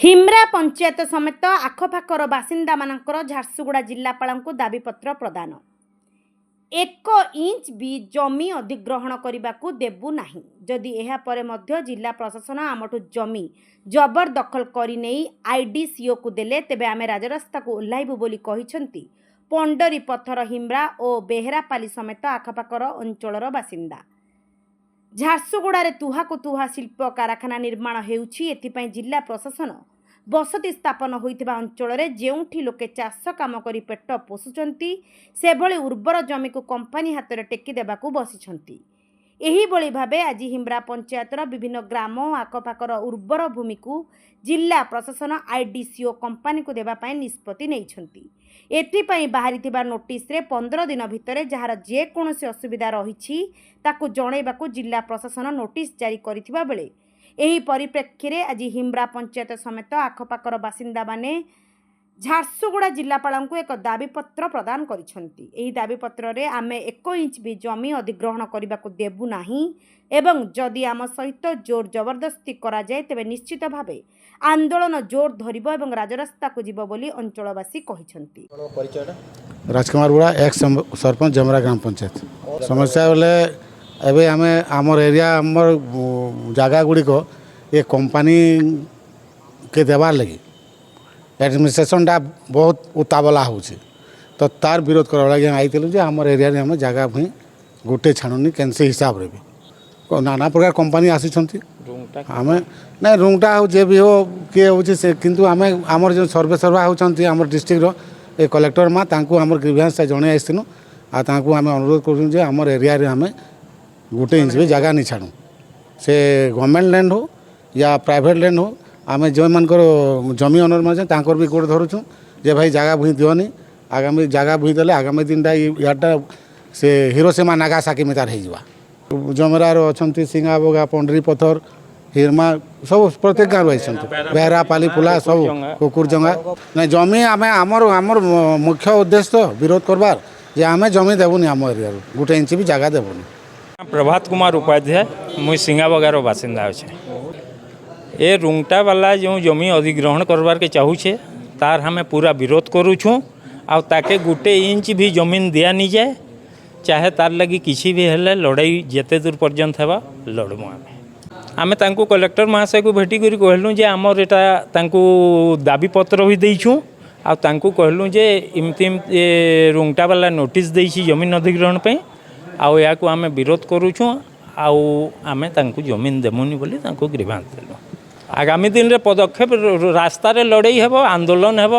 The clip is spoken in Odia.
ହିମ୍ରା ପଞ୍ଚାୟତ ସମେତ ଆଖପାଖର ବାସିନ୍ଦାମାନଙ୍କର ଝାରସୁଗୁଡ଼ା ଜିଲ୍ଲାପାଳଙ୍କୁ ଦାବିପତ୍ର ପ୍ରଦାନ। ଏକ ଇଞ୍ଚ ବି ଜମି ଅଧିଗ୍ରହଣ କରିବାକୁ ଦେବୁ ନାହିଁ। ଯଦି ଏହାପରେ ମଧ୍ୟ ଜିଲ୍ଲା ପ୍ରଶାସନ ଆମଠୁ ଜମି ଜବରଦଖଲ କରିନେଇ ଆଇଡିସିଓକୁ ଦେଲେ, ତେବେ ଆମେ ରାଜରାସ୍ତାକୁ ଓହ୍ଲାଇବୁ ବୋଲି କହିଛନ୍ତି ପଣ୍ଡରୀ ପଥର, ହିମ୍ରା ଓ ବେହେରାପାଲି ସମେତ ଆଖପାଖର ଅଞ୍ଚଳର ବାସିନ୍ଦା। ଝାରସୁଗୁଡ଼ାରେ ତୁହାକୁ ତୁହା ଶିଳ୍ପ କାରଖାନା ନିର୍ମାଣ ହେଉଛି। ଏଥିପାଇଁ ଜିଲ୍ଲା ପ୍ରଶାସନ ବସତି ସ୍ଥାପନ ହୋଇଥିବା ଅଞ୍ଚଳରେ, ଯେଉଁଠି ଲୋକେ ଚାଷ କାମ କରି ପେଟ ପୋଷୁଛନ୍ତି, ସେଭଳି ଉର୍ବର ଜମିକୁ କମ୍ପାନୀ ହାତରେ ଟେକି ଦେବାକୁ ବସିଛନ୍ତି। ଏହିଭଳି ଭାବେ ଆଜି ହିମ୍ରା ପଞ୍ଚାୟତର ବିଭିନ୍ନ ଗ୍ରାମ ଓ ଆଖପାଖର ଉର୍ବର ଭୂମିକୁ ଜିଲ୍ଲା ପ୍ରଶାସନ ଆଇଡିସିଓ କମ୍ପାନୀକୁ ଦେବା ପାଇଁ ନିଷ୍ପତ୍ତି ନେଇଛନ୍ତି। ଏଥିପାଇଁ ବାହାରିଥିବା ନୋଟିସରେ 15 ଦିନ ଭିତରେ ଯାହାର ଯେକୌଣସି ଅସୁବିଧା ରହିଛି, ତାକୁ ଜଣାଇବାକୁ ଜିଲ୍ଲା ପ୍ରଶାସନ ନୋଟିସ୍ ଜାରି କରିଥିବା ବେଳେ, ଏହି ପରିପ୍ରେକ୍ଷୀରେ ଆଜି ହିମ୍ରା ପଞ୍ଚାୟତ ସମେତ ଆଖପାଖର ବାସିନ୍ଦାମାନେ ଝାରସୁଗୁଡ଼ା ଜିଲ୍ଲାପାଳଙ୍କୁ ଏକ ଦାବିପତ୍ର ପ୍ରଦାନ କରିଛନ୍ତି। ଏହି ଦାବିପତ୍ରରେ ଆମେ ଏକ ଇଞ୍ଚ ବି ଜମି ଅଧିଗ୍ରହଣ କରିବାକୁ ଦେବୁ ନାହିଁ ଏବଂ ଯଦି ଆମ ସହିତ ଜୋର ଜବରଦସ୍ତି କରାଯାଏ, ତେବେ ନିଶ୍ଚିତ ଭାବେ ଆନ୍ଦୋଳନ ଜୋର ଧରିବ ଏବଂ ରାଜରାସ୍ତାକୁ ଯିବ ବୋଲି ଅଞ୍ଚଳବାସୀ କହିଛନ୍ତି। ଆପଣଙ୍କ ପରିଚୟଟା? ରାଜକୁମାର ବୁଢ଼ା, ଏକ୍ସ ସରପଞ୍ଚ, ଜମରା ଗ୍ରାମ ପଞ୍ଚାୟତ। ସମସ୍ୟା ବୋଲେ ଏବେ ଆମେ ଆମର ଏରିଆ, ଆମର ଜାଗା ଗୁଡ଼ିକ ଏ କମ୍ପାନୀକେ ଦେବାର୍ ଲାଗି ଆଡ଼ମିନିଷ୍ଟ୍ରେସନଟା ବହୁତ ଉତାବଲା ହେଉଛି। ତ ତାର ବିରୋଧ କରବାର ଲାଗି ଆମେ ଆଇଥିଲୁ ଯେ ଆମର ଏରିଆରେ ଆମେ ଜାଗା ଭୁଇଁ ଗୋଟେ ଛାଡ଼ୁନି କେନ୍ସି ହିସାବରେ ବି। ନାନା ପ୍ରକାର କମ୍ପାନୀ ଆସିଛନ୍ତି। ଆମେ ନାଇଁ, ରୁଙ୍ଗଟା ହଉ, ଯେ ବି ହଉ, କିଏ ହେଉଛି ସେ, କିନ୍ତୁ ଆମେ ଆମର ଯେଉଁ ସର୍ବେ ସର୍ବା ହେଉଛନ୍ତି ଆମର ଡିଷ୍ଟ୍ରିକ୍ଟର ଏ କଲେକ୍ଟର ମା, ତାଙ୍କୁ ଆମର ଗ୍ରିଭାନ୍ସଟା ଜଣେଇ ଆସିଥିଲୁ। ଆଉ ତାଙ୍କୁ ଆମେ ଅନୁରୋଧ କରୁଛୁ ଯେ ଆମର ଏରିଆରେ ଆମେ ଗୋଟେ ଇଞ୍ଚ ବି ଜାଗା ନି ଛାଡ଼ୁ। ସେ ଗଭର୍ଣ୍ଣମେଣ୍ଟ ଲ୍ୟାଣ୍ଡ ହଉ ୟା ପ୍ରାଇଭେଟ୍ ଲ୍ୟାଣ୍ଡ ହଉ, ଆମେ ଯେଉଁମାନଙ୍କର ଜମି ଅନର୍ ମାନେ ଅଛନ୍ତି, ତାଙ୍କର ବି ଗୋଡ଼ ଧରୁଛୁ ଯେ ଭାଇ, ଜାଗା ଭୁଇଁ ଦିଅନି। ଆଗାମୀ ଜାଗା ଭୁଇଁ ଦେଲେ ଆଗାମୀ ଦିନଟା ଇଆଡ଼ଟା ସେ ହିରୋସୀମା ନାଗାସାକି ମିତାର ହେଇଯିବା। ଜମରାର ଅଛନ୍ତି, ସିଙ୍ଗାବଗା, ପଣ୍ଡରୀ ପଥର, ହିରମା, ସବୁ ପ୍ରତ୍ୟେକ ଗାଁରୁ ଆସିଛନ୍ତି। ବେହେରା, ପାଲି, ପୁଲା, ସବୁ କୁକୁରଜଙ୍ଗା। ନାଇଁ, ଜମି ଆମେ ଆମର ମୁଖ୍ୟ ଉଦ୍ଦେଶ୍ୟ ତ ବିରୋଧ କରବାର ଯେ ଆମେ ଜମି ଦେବୁନି, ଆମ ଏରିଆରୁ ଗୋଟେ ଇଞ୍ଚ ବି ଜାଗା ଦେବୁନି। ପ୍ରଭାତ କୁମାର ଉପାଧ୍ୟାୟ, ମୁଇଁ ସିଙ୍ଗାବଗାର ବାସିନ୍ଦା ଅଛେ। ଏ ରୁଙ୍ଗଟାବାଲା ଯେଉଁ ଜମି ଅଧିଗ୍ରହଣ କରବାର୍କେ ଚାହୁଛେ, ତାର ଆମେ ପୁରା ବିରୋଧ କରୁଛୁଁ। ଆଉ ତାକେ ଗୋଟେ ଇଞ୍ଚ ବି ଜମିନ ଦିଆ ନି ଯାଏ, ଚାହେ ତାର ଲାଗି କିଛି ବି ହେଲେ ଲଢ଼େଇ ଯେତେ ଦୂର ପର୍ଯ୍ୟନ୍ତ ହେବା ଲଢ଼ମୁ ଆମେ। ଆମେ ତାଙ୍କୁ କଲେକ୍ଟର ମହାଶୟକୁ ଭେଟିକରି କହିଲୁ ଯେ ଆମର ଏଇଟା ତାଙ୍କୁ ଦାବିପତ୍ର ବି ଦେଇଛୁଁ। ଆଉ ତାଙ୍କୁ କହିଲୁ ଯେ ଏମିତି ଏମିତି ରୁଙ୍ଗଟାବାଲା ନୋଟିସ୍ ଦେଇଛି ଜମିନ ଅଧିଗ୍ରହଣ ପାଇଁ, ଆଉ ଏହାକୁ ଆମେ ବିରୋଧ କରୁଛୁଁ, ଆଉ ଆମେ ତାଙ୍କୁ ଜମିନ ଦେମୁନି ବୋଲି ତାଙ୍କୁ ଗ୍ରିଭାନ୍ସ ଦେଲୁ। ଆଗାମୀ ଦିନରେ ପଦକ୍ଷେପ, ରାସ୍ତାରେ ଲଢ଼େଇ ହେବ, ଆନ୍ଦୋଳନ ହେବ।